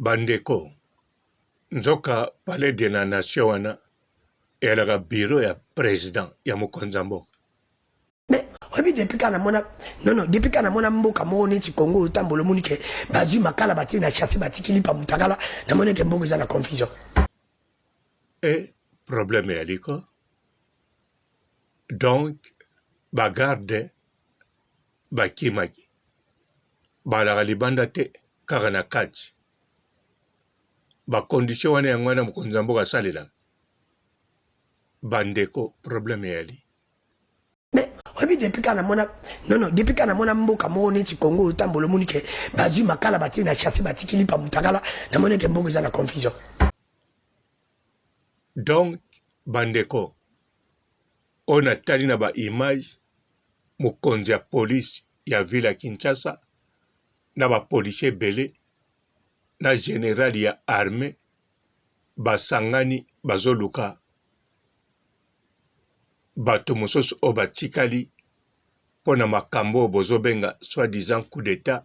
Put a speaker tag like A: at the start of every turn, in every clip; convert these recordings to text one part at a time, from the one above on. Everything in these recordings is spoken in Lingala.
A: Bandeko, nzoka palais de la nation wana eyalaka bureau ya president ya mokonzi ya mboka.
B: Mais oyebi depuis kaka namona non non depuis kaka namona mboka moko neti Congo otambola omoni ke bazwi makala batie na chasse batiki lipa mutakala namoni ke mboka eza na confusion.
A: E problème eyali ko donc ba garde bakimaki balaka libanda te kaka na kati ba condition wana yango wana mokonzi ya mboka asalelaka bandeko problème eyali.
B: Mais oyebi depuis kaka namona non non depuis kaka namona mboka moko neti Congo otambola omoni ke bazwi makala batie na chasse batiki lipa mutakala namoni ke mboka eza na confusion.
A: Donc bandeko oyo natali na ba image mokonzi ya police ya ville ya Kinshasa na ba policiers ebele na general ya armee basangani bazoluka bato mosusu oyo batikali mpo na makambo oyo bozobenga soit disant coup d'etat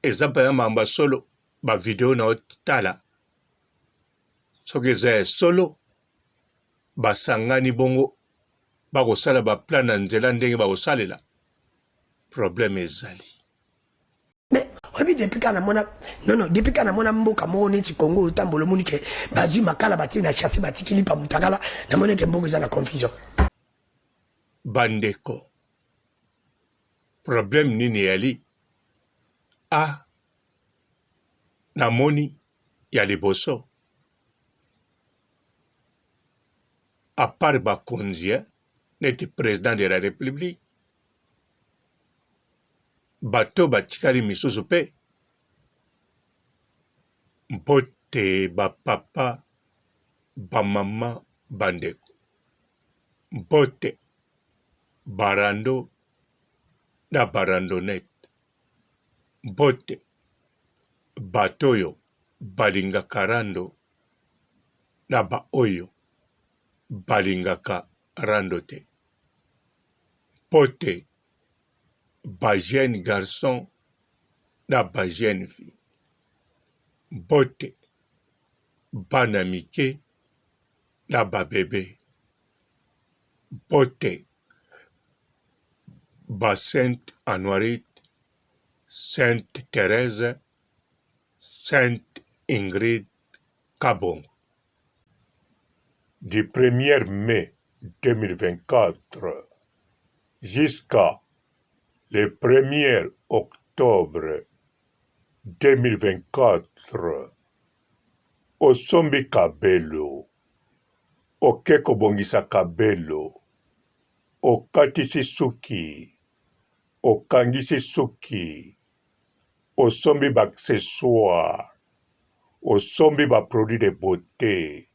A: eza mpenza makambo ya solo ba video na otala soki eza ya solo basangani bongo bakosala ba plan na nzela ndenge bakosalela problème ezali.
B: Mais oyebi depuis kaka namona non non depuis kaka namona mboka moko neti Congo otambola omoni ke bazwi makala batie na chasse batiki lipa mutakala namoni ke mboka eza na confusion.
A: Bandeko problème nini eyali ah namoni ya liboso à part bakonzi eh, neti president de la republique bato batikali misusu mpe mbote ba papa ba mama bandeko mbote ba rando na ba randonnette mbote bato oyo balingaka rando na ba oyo balingaka rando te mpo te ba jeune garçon na ba jeune fille mbote bana mike na ba bebe mbote ba sainte Anuarite, sainte Therèse, sainte Ingrid Kabongo. Du premier mai 2024 jusqu'à le premier octobre 2024 osombi kabelo, oke kobongisa kabelo, okatisi suki, okangisi suki, osombi ba accessoires, osombi ba produits de beaute,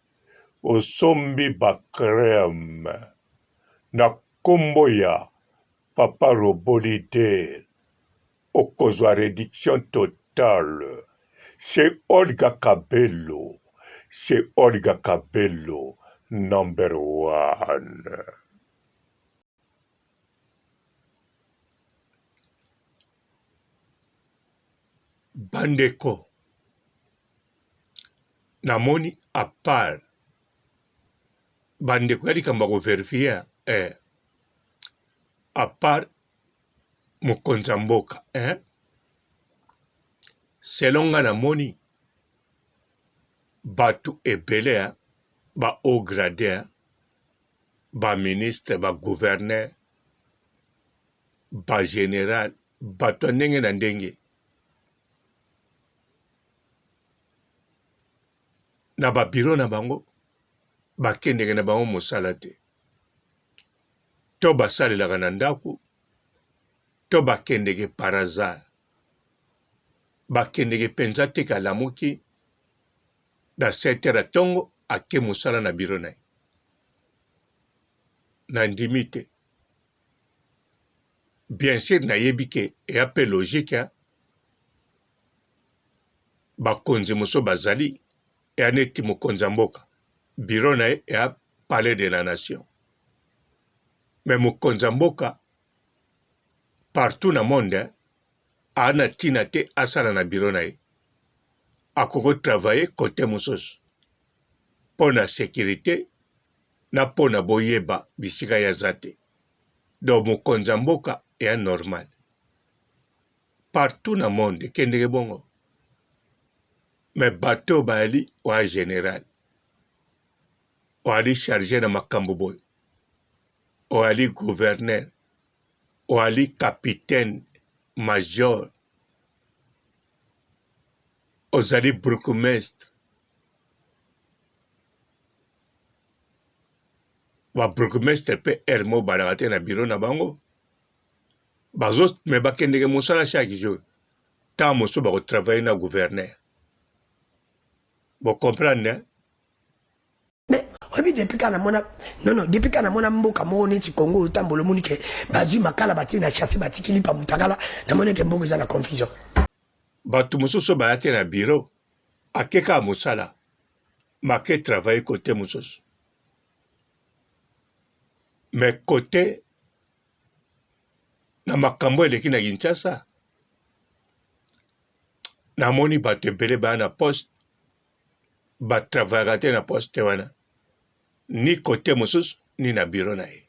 A: osombi ba crème na kombo ya papa robot leader okozwa reduction totale chez Olga Kabelo, chez Olga Kabelo number one. Bandeko namoni à part bandeko ya likambo ya ko verifier eh, à part mokonzi ya mboka eh, selon nga namoni bato ebele eh, ba haut grade eh, ba ministre ba gouverneur ba general bato ya ndenge na ndenge na ba bureau na bango bakendeke na bango mosala te to basalelaka na ndako to bakendeke par hasard bakendeke mpenza te kalamuki na 7 heures ya ntongo ake mosala na bureau na ye nandimi te bien sur nayebi ke eya mpe logique hein? Bakonzi mosusu bazali eya neti mokonzi ya mboka bureau na ye eya palais de la nation mais mokonzi ya mboka partout na monde hein, aa na ntina te asala na bureau na ye. Akoki travailler cote mosusu mpo na securite na mpo na boyeba bisika ye aza te. Donc mokonzi ya mboka eya normal. Partout na monde ekendeke bongo. Mais bato oyo bayali oya general, oyali charge na makambo boye, oyali gouverneur, oyali capitaine major, ozali bourgmestre, ba bourgmestre mpe heure moko balaka te na bureau na bango bazo me bakendeke mosala chaque jour ntango mosusu bakotravaille na gouverneur bocomprendre hein?
B: Mais oyebi depuis kaka namona non non depuis kaka namona mboka moko neti Congo otambola omoni ke bazwi makala batie na chasse batiki lipa mutakala namoni ke mboka eza na confusion.
A: Bato mosusu baya te na bureau ake kaka mosala make travailler cote mosusu mais cote na makambo eleki na Kinshasa namoni bato ebele baya na poste ba travaillaka te na poste wana ni cote mosusu ni na bureau na ye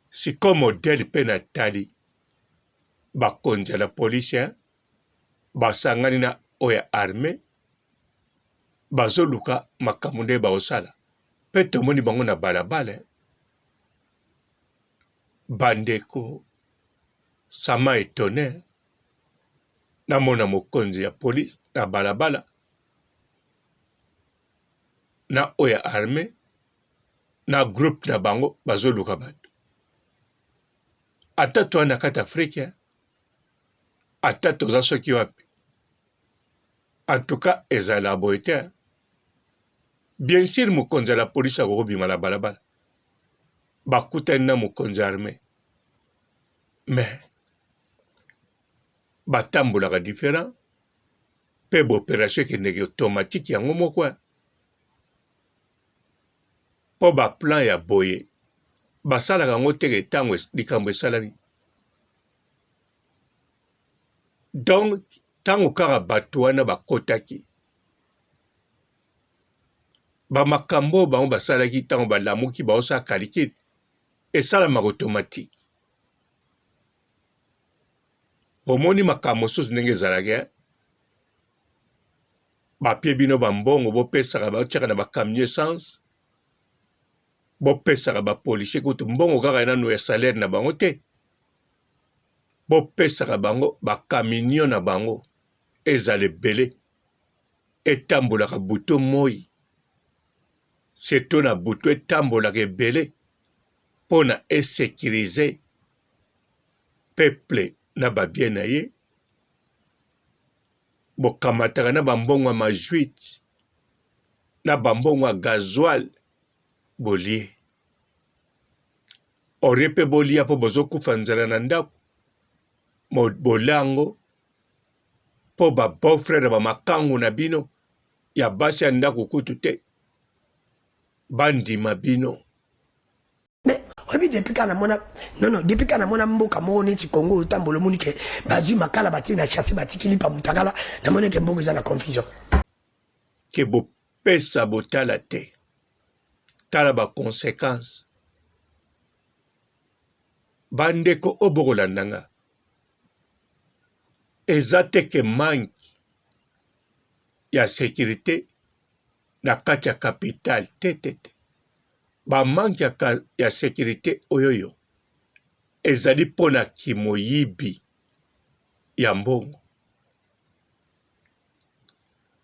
A: sikoyo modele mpe natali bakonzi ya la police basangani na oyo ya armee bazoluka makambo nde bakosala mpe tomoni bango na balabala bandeko sama etone namona mokonzi ya police na balabala na oyo ya armee na groupe na bango bazoluka bato ata toa na kati Afrika ata toza soki wapi en tout cas ezala boye te bien sûr mokonzi ya la police akokobima na balabala bakutani na mokonzi ya armee mais batambolaka different mpe baoperation ekendeke automatique yango moko mpo baplan ya boye basalaka yango teke ntango likambo esalami donc ntango kaka bato wana bakotaki bamakambo oyo bango basalaki ntango balamuki baosala kalikile esalamaka automatique Bomoni makambo mosusu ndenge ezalaki eh? Bapie bino ba mbongo bopesaka batiaka na ba camion essence, bopesaka ba policier kutu mbongo kaka nanu ya salaire na bango te, bopesaka bango ba camion na bango ezala ebele etambolaka butu moi surtout na butu etambolaka ebele mpo na esekirize peuple na ba bien na ye bokamataka na ba mbongo ya majuite na ba mbongo ya gasoil bolie orie mpe bolia mpo bozokufa nzala na ndako bolango mpo ba beau frère ba makangu na bino ya basi ya ndako kutu te bandima bino.
B: Mais oyebi depuis kaka namona non non depuis kaka namona mboka moko neti Congo otambola omoni ke bazwi makala batie na chasse batiki lipa mutakala namoni ke mboka eza na confusion.
A: Ke bopesa botala te tala ba consequences ba ndeko oyo bokolanda nga eza te ke manque ya securite na kati ya capital te te te ba manque ya, ya securite oyoyo ezali mpo na kimoyibi ya mbongo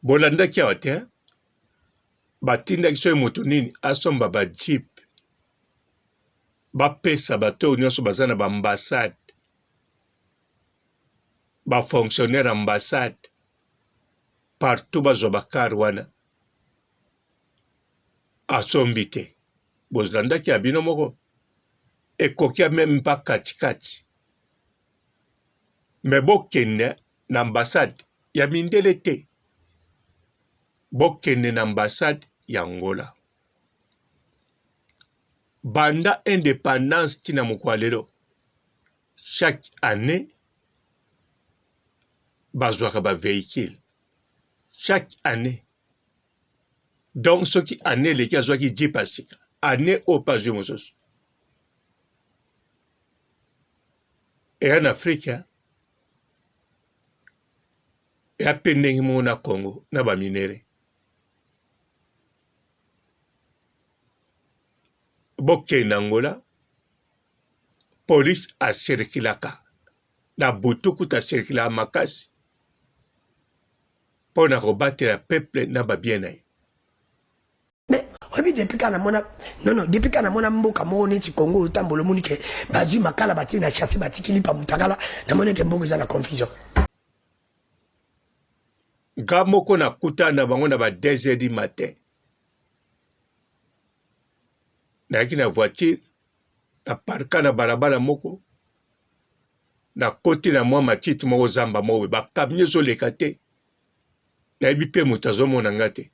A: bolandaki awa te batindaki soki moto nini asomba ba jeep bapesa bato oyo nyonso baza na baambassade bafonctionnaire ambassade partout bazwa ba car wana asombi te bolandaki ya bino moko ekoki ya meme pa katikati me bokende na ambassade ya mindele te bokende na ambassade ya Angola banda independance ti na mokolo ya lelo chaque annee. Bazwaka ba vehicule chaque annee. Donc soki annee eleki azwaki jeep ya sika, annee oyo pe azwi mosusu. Eya na Afrique, eya pe ndenge moko na Congo na ba minerais. Bokende Angola, police a circulaka na butu kutu a circulaka makasi mpo na kobatela peuple na ba bien na ye.
B: Mais oyebi depuis kaka namona non non depuis kaka namona mboka moko neti Congo otambola omoni ke bazwi makala batie na chasse batiki lipa mutakala namoni ke mboka eza na confusion.
A: Nga moko nakutana na bango na ba 2 heures du matin nayaki na voiture na parka na balabala moko nakoti na mwa matiti moko zamba moko boye ba camion ezoleka te nayebi mpe moto azomona nga te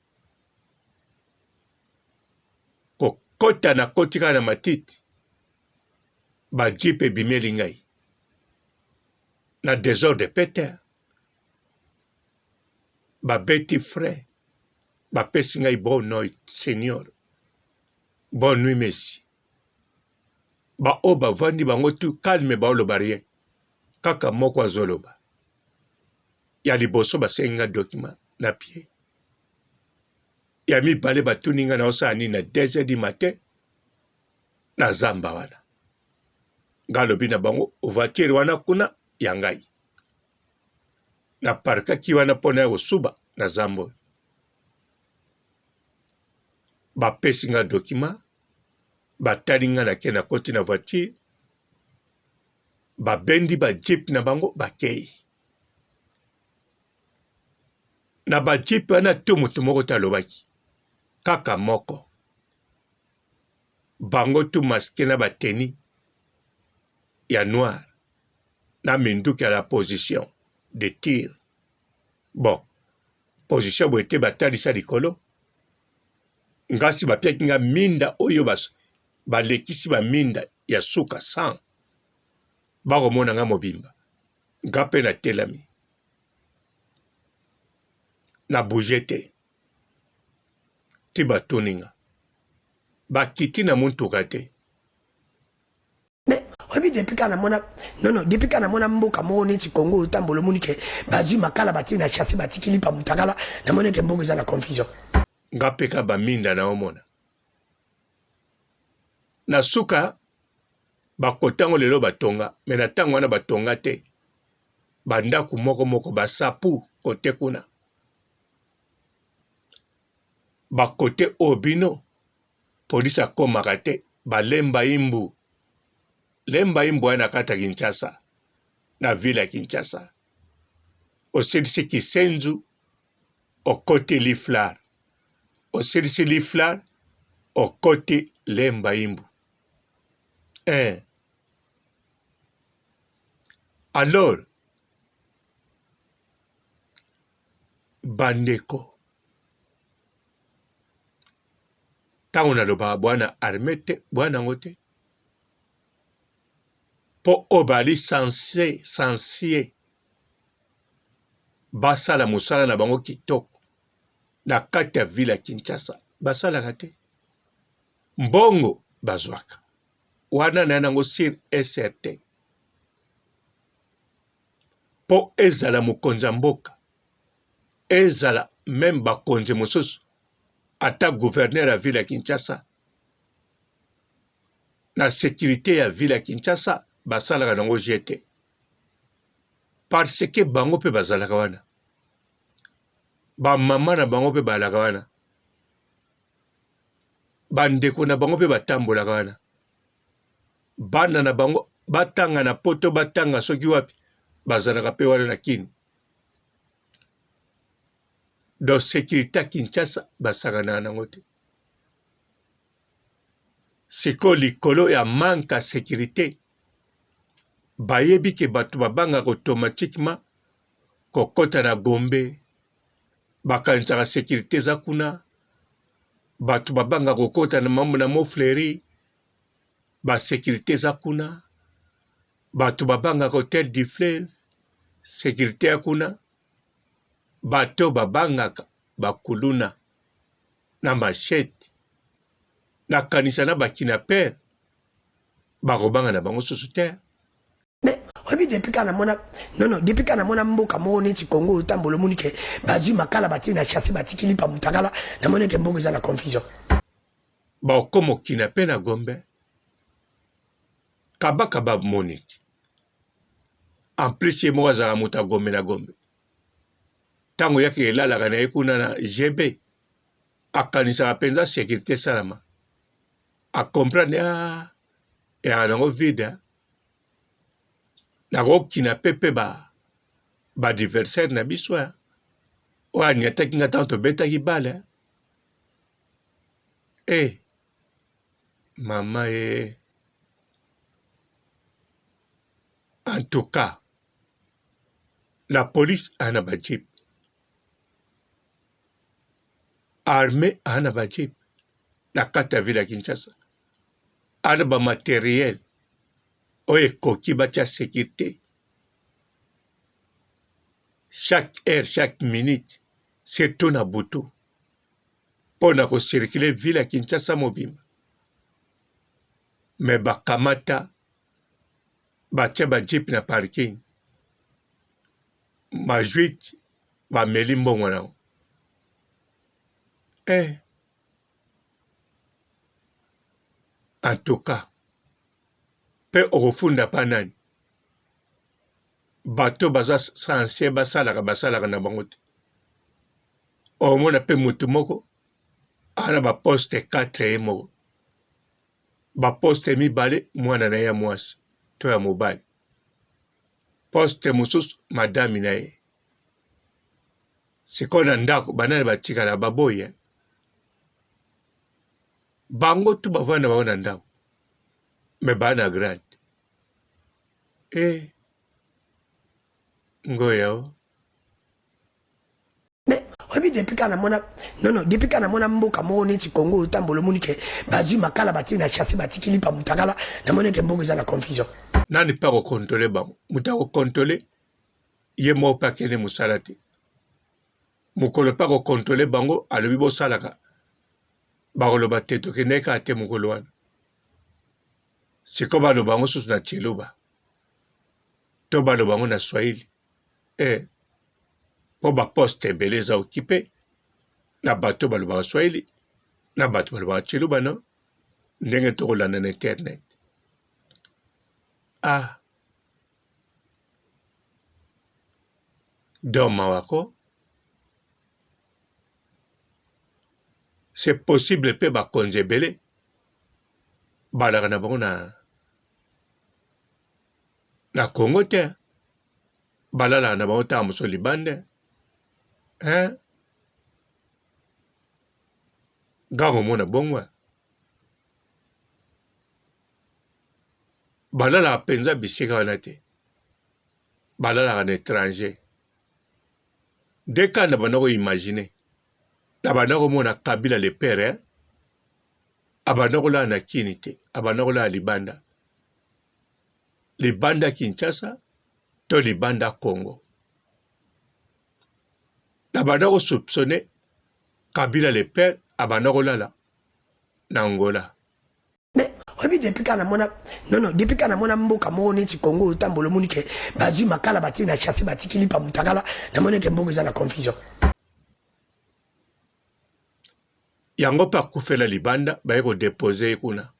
A: kokota nakoti kaka na matiti ba jeep ebimeli ngai na desordre pete babeti frein bapesi ngai bonne nuit seigneur bonne nuit messi baoyo bavandi bango tout calme baoloba rien kaka moko azoloba ya liboso basengi nga document na pied ya mibale batuni nga naosala nini na 2 heures du matin na zamba wana nga alobi na bango voiture wana kuna ya ngai na parkaki wana mpo na ya kosuba na zamba oyo bapesi nga document batali nga nake nakoti na voiture babendi ba jeep na bango bakei na ba jeep wana to moto moko te alobaki kaka moko bango tu maske na bateni ya noir na minduki ya la position de tir bon position boye te batalisa likolo ngasi bapiaki nga minda oyo bas, balekisi baminda ya suka 100 bakomona nga mobimba nga mpe natelami na bouge te ti batuni nga bakiti na montuka te.
B: Mais oyebi depuis kaka namona non non depuis kaka namona mboka moko neti Congo otambola omoni ke bazwi makala batie na chasse batiki lipa mutakala namoni ke mboka eza na confusion.
A: Nga pe ka ba minda na omona na suka bakotango lelo batonga me na tango wana batonga te ba ndaku moko moko ba sapu kote kuna ba kote oyo bino police akomaka te ba lemba imbu lemba imbu wana na kati ya Kinshasa na ville ya Kinshasa osilisi kisenzu okoti liflar osilisi liflar okoti lemba imbu eh. Alors bandeko ntango nalobaka bwana arme te bwana yango te mpo oyo bali sense sensie basala mosala na bango kitoko na kati ya ville ya Kinshasa basalaka te mbongo bazwaka wana na yango sur et certain mpo ezala mokonzi ya mboka ezala meme bakonzi mosusu ata gouverneur ya ville ya Kinshasa na securite ya ville ya Kinshasa basalaka nango jeu te parce que bango mpe bazalaka wana bamama na bango mpe balaka wana bandeko na bango mpe batambolaka wana bana na bango batanga na poto batanga soki wapi bazalaka mpe wana na kini donc securite ya Kinshasa basakanaka nango te sikoyo likolo ya manque ya securite bayebi ke bato babangaka automatiquement kokota na Gombe bakanisaka securite eza kuna bato babangaka kokota na mambo na Mont Fleury ba securite eza kuna bato babangaka hotel du fleuve securite ya kuna. Bato babangaka bakuluna na machete, nakanisa na ba kidnappeurs bakobanga na bango susu te.
B: Mais oyebi depuis kaka namona non non depuis kaka namona mboka moko neti Congo otambola omoni ke bazwi makala batie na chassi batiki lipa mutakala namoni ke mboka eza na confusion.
A: Bakoma okinape na Gombe kaba kaba moni te en plus ye moko azalaka moto ya Gombe na Gombe ntango yaki elalaka na ye kuna na GB akanisaka mpenza securite esalama a comprendre ah eyaka nango vide nakokina pe pe ba ba adversaire na biso oyo anyataki nga ntango tobetaki bale e eh, mama e en tout cas la police ana ba jeep armée ana ba jeep na kati ya ville ya Kinshasa ana ba materiel oyo ekoki batia securite chaque heure chaque minute surtout na butu mpo na ko circuler ville ya Kinshasa mobimba mais bakamata batia ba jeep na parking majuite bameli mbongo na yango eh. En tout cas pe okofunda pa nani? Bato baza sense basalaka basalaka na bango te. Omona pe mutu moko ana ba poste 4 ye moko ba poste mibale mwana na ye ya mwasi to ya mobali poste mosusu madame na ye sikoyo na ndako banani batikala baboyi eh? Bango tout bavanda bango na ndako mais ba na grade eh ngoya o.
B: Mais oyebi depuis kaka namona non non depuis kaka namona mboka moko neti Congo otambola omoni ke bazwi makala batie na chasse batiki lipa mutakala namoni ke mboka eza na confusion.
A: Nani pe ako controle bango? Moto ako controle ye moko pe akende mosala te. Mokolo pe ako controle bango alobi bosalaka bakoloba te tokendaki kaka te mokolo wana. Sikoyo baloba yango susu na tshiluba to baloba yango na swahili eh po ba poste ebele eza occupe na bato balobaka swahili na bato balobaka tshiluba no ndenge tokolanda na internet ah Donc mawa ko. C'est possible pe bakonzi ebele balaka na bango na na Congo te balalaka na bango ntango mosusu libanda hein nga komona bongo balalaka mpenza bisika wana te balalaka na etranger nde kaka na banda ko imaginer na banda komona Kabila le père hein? abanda kolala na kini te abanda kolala libanda libanda Kinshasa to libanda Congo na banda ko soupçonner Kabila le père abanda kolala na Angola
B: Mais oyebi depuis kaka namona non non depuis kaka namona mboka moko neti Congo otambola omoni ke bazwi makala batie na chasse batiki lipa mutakala namoni ke mboka eza na confusion.
A: Yango pe akufela libanda baye ko deposer ye kuna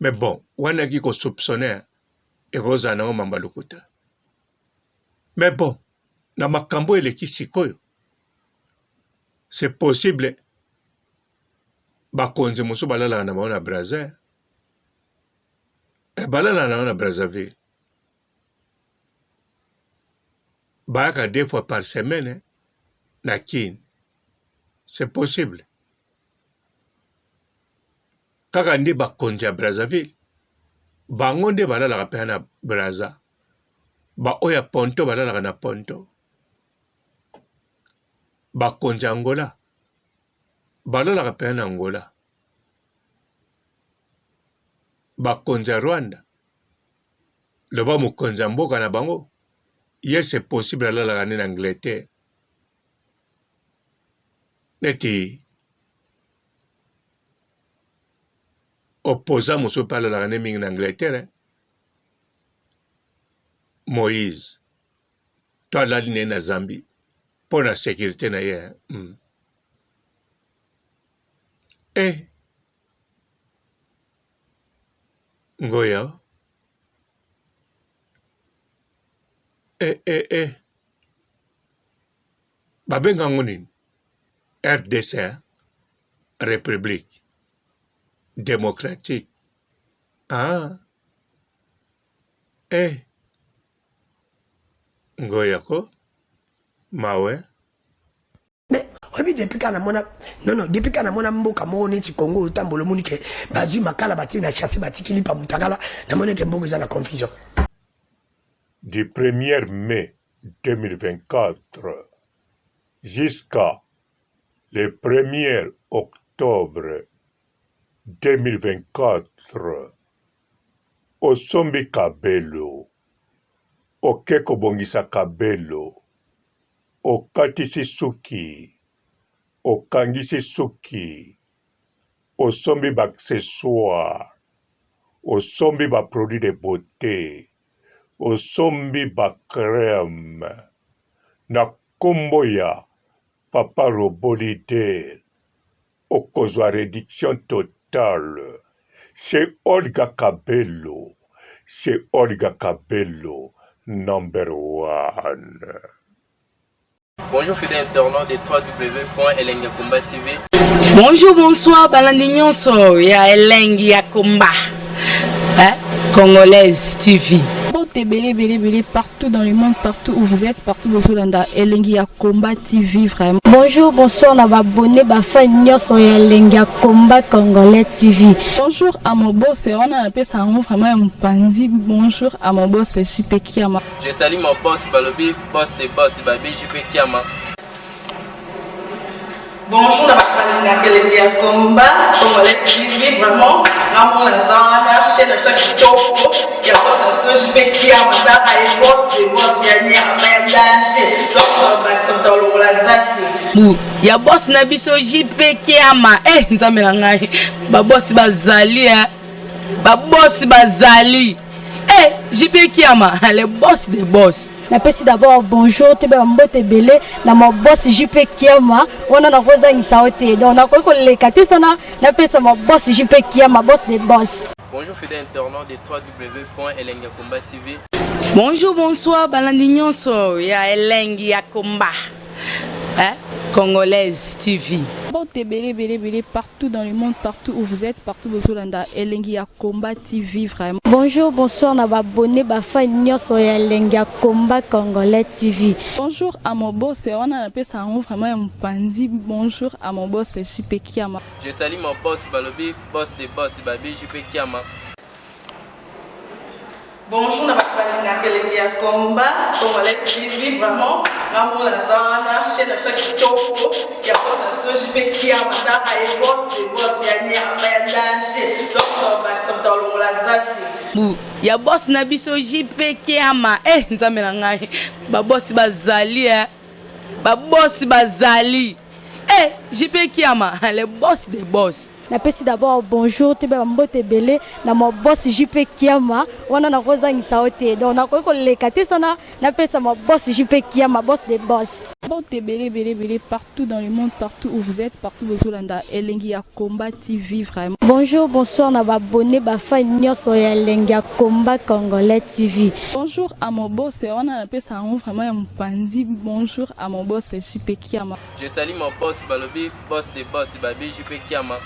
A: mais bon wana ki ko soupçonner ekozala nango mamba lokuta mais bon na makambo eleki sikoyo c'est possible Bakonzi mosusu balalaka na bango na Brazza. Eh, balalaka na bango na Brazzaville. Bayaka deux fois par semaine eh, na Kin. C'est possible. Kaka nde bakonzi ya Brazzaville bango nde balalaka mpe na Brazza. Baoyo ya Ponto balalaka na Ponto. Bakonzi ya Angola Balalaka penza na Angola. Bakonzi ya Rwanda, loba mokonzi ya mboka na bango, ye c'est possible alalaka nde na Angleterre. Neti opposant mosusu mpe alalaka nde mingi na Angleterre, Moïse to alali na ye na Zambie mpo na securite na ye. Eh! Ngoya eh, eh, eh. Babenga yango nini? Rdc hein? Republique democratique ah. Eh. Ngoya ko mawe.
B: Mais oyebi depuis kaka namona non non depuis kaka namona mboka moko neti Congo otambola omoni ke bazwi makala batie na chasse batiki lipa mutakala namoni ke mboka eza na confusion.
A: Du 1er mai 2024 jusqu'à le 1er octobre 2024 osombi kabelo oke kobongisa kabelo okatisi suki, okangisi suki, osombi ba accessoires, osombi ba produits de beaute, osombi ba crème na kombo ya papa robot leader okozwa reduction totale chez Olga Kabelo, chez Olga Kabelo number one.
C: Bonjour fidèles internautes de www.elengiyakomba TV.
D: Bonjour, bonsoir, balandi nyonso ya Elengi ya Komba. Hein? Congolaise TV.
E: Mbote ebele ebele ebele partout dans le monde, partout où vous êtes, partout bozolanda Elengi ya Combat TV vraiment.
F: Bonjour, bonsoir na ba abonné ba fan nyonso ya Elengi ya Combat Congolais TV.
E: Bonjour à mon boss, wana napesa yango vraiment ya mopanzi. Bonjour à mon boss JP Kiama.
C: Je salue mon boss balobi boss de boss babi JP Kiama.
G: Bonjour na bato balingaka elengi ya combat congolais TV vraiment ngamona naza wana chaîne na biso ya kitoko ya boss na biso JP Kiama tala ye boss de boss ya nyama ya danger donc bakisa moto alongola zaki
D: bu ya boss na biso JP Kiama eh nzambe na ngai ba boss bazali eh ba boss bazali eh JP Kiama le boss de boss.
F: Napesi d'abord bonjour toyeba mbote ebele na ma boss JP Kiama wana nakozangisa yo te donc nakoki koleka te sana napesa ma boss JP Kiama boss de boss.
C: Bonjour fidèles internautes de www.elengiyakomba TV.
D: Bonjour, bonsoir, balandi nyonso ya Elengi ya Komba. Hein? Congolaise TV.
E: Mbote ebele ebele ebele partout dans le monde, partout où vous êtes, partout bozolanda Elengi ya Combat TV vraiment.
F: Bonjour, bonsoir na ba abonné ba fan nyonso ya Elengi ya Combat Congolais TV.
E: Bonjour à mon boss, wana napesa yango vraiment ya mopanzi. Bonjour à mon boss JP Kiama.
C: Je salue mon boss balobi boss de boss babi JP Kiama.
G: Bonjour na bato balingaka elengi ya combat congolais TV vraiment ngamona naza wana chaîne na biso ya kitoko ya boss na biso JP Kiama tala ye boss de boss ya nyama ya danger donc bakisa moto alongola zaki
D: bu ya boss na biso JP Kiama eh nzambe na ngai ba boss bazali eh ba boss bazali eh JP Kiama le boss de boss.
F: Napesi d'abord bonjour toyeba mbote ebele na ma boss JP Kiama wana nakozangisa yo te donc nakoki koleka te sana napesa ma boss JP Kiama boss de boss.
E: Mbote ebele ebele ebele partout dans le monde, partout où vous êtes, partout bozolanda Elengi ya Combat TV vraiment.
F: Bonjour, bonsoir na ba abonné ba fan nyonso ya Elengi ya Combat Congolais TV.
E: Bonjour à mon boss, wana napesa yango vraiment ya mopanzi. Bonjour à mon boss JP Kiama.
C: Je salue mon boss balobi boss de boss babi JP Kiama.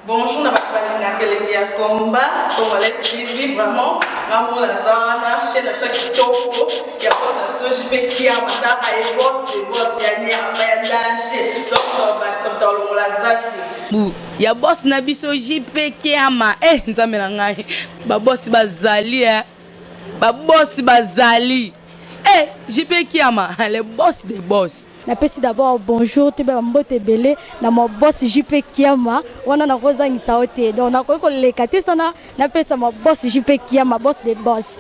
G: Bonjour na bato balingaka elengi ya combat congolais TV vraiment ngamona naza wana chaîne na biso ya kitoko ya boss na biso JP Kiama tala ye boss de boss ya nyama ya danger donc bakisa moto alongola zaki
D: bu ya boss na biso JP Kiama eh nzambe na ngai ba boss bazali eh ba boss bazali eh JP Kiama le boss de boss.
F: Napesi d'abord bonjour toyeba mbote ebele na ma boss JP Kiama wana nakozangisa yo te donc nakoki koleka te sana napesa ma boss JP Kiama boss de boss.